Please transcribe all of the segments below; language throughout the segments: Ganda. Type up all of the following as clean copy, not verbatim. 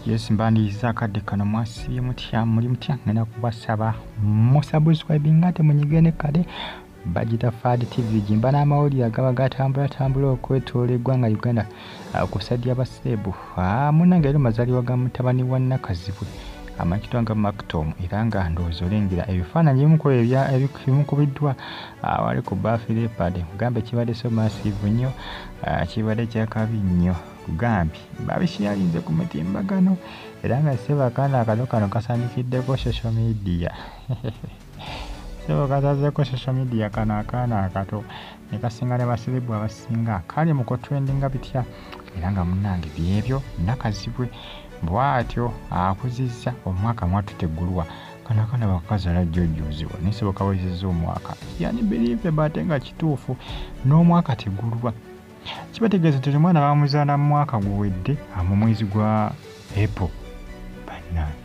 Yes, mbandiza akadde kano. Mwasiibye mutya? Muli mutya? Ngenda kubasaba musubscribinga ate munyige ne kale bagita Fad TV gimba n'amawulire agaba gatambulatambula okwetoola eggwanga Uganda ku side y'abaseebu. Munnange, leero mazaalibwa ga mutabani wa Nakazibwe amanyikiddwa nga Mactom, era nga ndowooza olengera ebifaananyi ebimu ku ebimukubiddwa wali ku birthday party. Kugambe kibadde so massive nnyo, kibadde kyakabi nnyo. Kugambye babisharinze ku mutimbagano, era nga ssebo akaana akato kano kasanikiddeko social media. Ssebo kasazeeko social media kano akaana akato ne kasinga ne baserebu abasinga kali mu kutrendinga bitya. Era nga munnange byebyo, Nakazibwe bw'atyo akuzizza omwaka. Mwatu teggulwa kano akaana bakakazala jjojjuuzibwa, naye ssebo kawezezza omwaka. Yani believable ate nga kituufu n'omwaka tegulwa. Kibategeeza nti omwana bamuzaala mu mwaka guwedde mu mwezi gwa April. Bannange,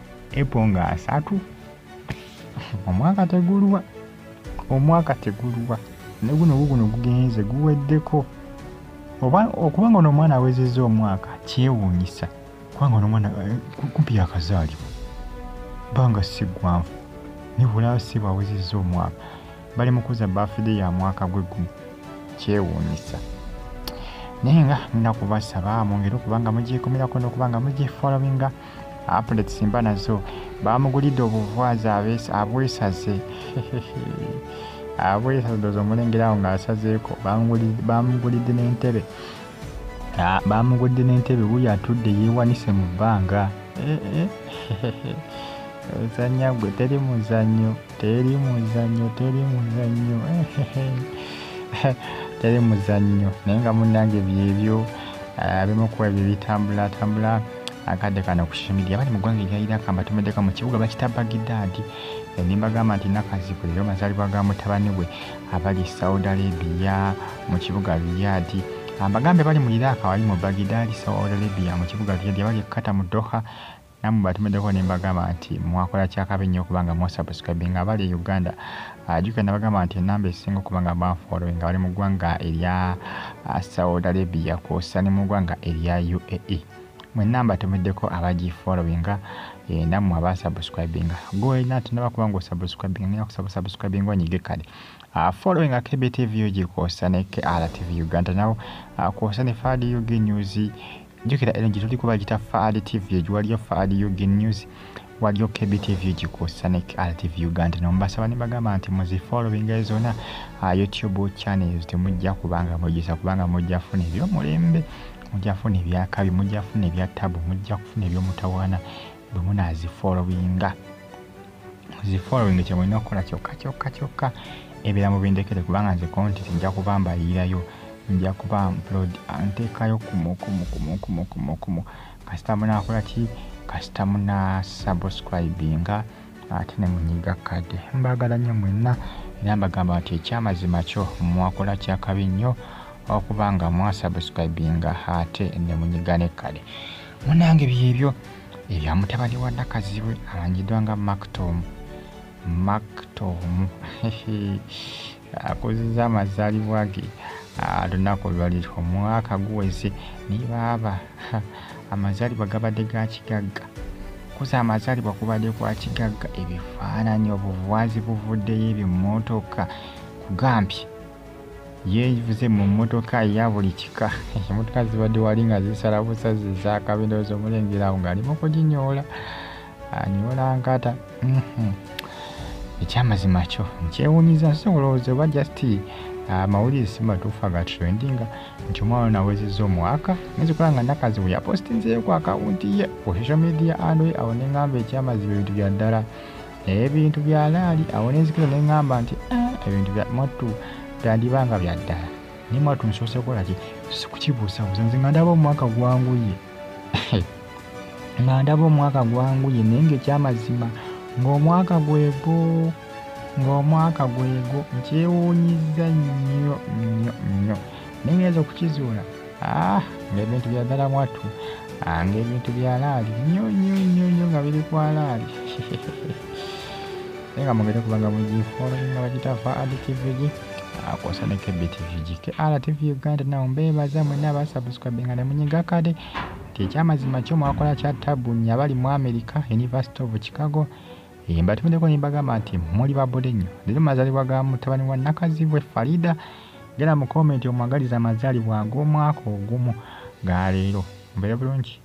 April nga 30. Omwaka tegulwa, omwaka tegulwa, ne guno guguno gugenze guweddeko. Oba okubanga ono omwana awezezza omwaka kyewuunyisa, kubanga ono omwana kumpi yakazaalibwa bbanga si ggwanvu, naye bw'olaba si bw'awezezza omwaka, bali mu kuza birthday ya mwaka gwe gumu, kyewuunyisa. Naye nga ngenda kubasaba mwongere okuba nga mugyekumirako n'okuba nga mugifollowinga. Updates mba nazo. Bamugulidde obuvwazi abwesaze abwesaze. Ndowooza omulengerawo ng'asazeeko. Bamugulidde n'entebe. Bamugulidde n'entebe, wuuyo atudde yeewanise mu bbanga. Ozannya gwe, teri muzannyo, teri muzannyo, teri muzannyo, teri muzannyo. Naye nga munnange byebyo abimu ku ebyo bitambulatambula akadde kano ku social media. Bali mu ggwanga erya Iraq, mbatumiddeko mu kibuga bakita Baghdad. Ne mbagamba nti Nakazibwe leero mazaalibwa ga mutabani we. Abali Saudi Arabia mu kibuga Riyadh, mbagambe bali mu Iraq, wali mu Baghdad, Saudi Arabia mu kibuga Riyadh, abali e Qatar mu Doha, nammwe batumiddeko ne mbagamba nti mwakola kyakabi nnyo okubanga mwasubscribinga. Abali e Uganda, jjukira nabagamba nti enamba esinga okuba nga banfollowinga bali mu ggwanga erya Saudi Arabia kw'ossa ne mu ggwanga erya UAE. Mwenna mbatumiddeko abagifollowinga, nammwe abasubscribinga. Gwe olina tonnaba kuba ng'osubscribinga, ngenda kusaba subscribinga, onyige kale followinga KBTV UG kw'ossa ne KRTV Uganda nawo kw'ossa ne Fad UG News. Jjukira eno gye tuli kuba gita Fad TV egyo, waliyo Fad UG News, waliyo KBTV UG kw'ossa ne KRTV Uganda. Nombasaba ne bagamba nti muzifollowinga zonna YouTube channels, temujja kubanga mujisa, kubanga mujja kufuna ebyomulembe, mujja kufuna ebyakabi, mujja kufuna ebya tabu, mujja kufuna ebyomutawaana bwe munaazifollowinga. Muzifollowinga, kye mulina okukola kyokka kyokka kyokka. Ebeera mubindekere, kubanga nze content nja kuba mbayiirayo, nja kuba upload nteekayo kumu kumu kumu kumu kumu kumu. Kasita munaakola ki? Kasita muna subscribinga ate ne munyiga kadde. Mbaagala nnyo mwenna, era mbagamba nti ekyamazima kyo mwakola kyakabi nnyo okuba nga mwasubscribinga ate ne munyiga ne kale. Munange byebyo ebya mutabani wa Nakazibwe amanyiddwa nga Mactom. Mactom akuzizza amazaalibwa ge lunaku olwaliro, omwaka guweze. Naye baaba amazaalibwa gabadde ga kigagga, kuza amazaalibwa kubadde kwa kigagga. Ebifaananyi, obuvwazi buvuddeyo, ebimmotoka, kugambye yeevuze mu mmotoka eya buli kika. Emotoka zibadde wali nga zisala busazi ezakabi. Ndowooza omulengerawo ng'ali mu kuginyoola, anyoola nkata. Ekyamazima kyo nkyewuunyiza, nsobola olowooza oba just amawulire si matuufu agatrendinga nti omwana ono awezezza omwaka. Nzikola nga Nakazibwe yapostinzeyo ku akawunti ye ku social media and awo neŋŋamba ekyamazima ebintu bya ddala, ebintu bya laali. Awo nenzikira neŋŋamba nti ebintu bya mwattu byandibanga bya ddala, naye mwattu nsoose kukola ki? Sikukibuusabuusa. Nze nga ndaba omwaka gwanguye, nga ndaba omwaka gwanguye, naye ngaekyamazima ng'omwaka gwego, ng'omwaka gwego. Nkyewuunyiza nnyo nnyo nnyo, naye ngenza okukizuula ng'ebintu bya ddala mwattu, ng'ebintu bya laali nnyo nnyo nnyo nnyo, nga biri kwa laali. Naye nga mugende kubanga mugifollowinga, bagita Fad TV kwosa ne KBTV, KRTV Uganda. Nawo mbeebaza mwenna abasubscribinga ne munyiga kade. nti ekyamazima kyo mwakola kya tabu nnyo abali mu America, University of Chicago. Mbatumiddeko ne mbagamba nti muli babule nnyo. Leero mazaalibwa ga mutabani wa Nakazibwe Farida. Genda mu komenti omwagaliza amazaalibwa ag'omwaka ogumu ga leero. Mubeere bulungi.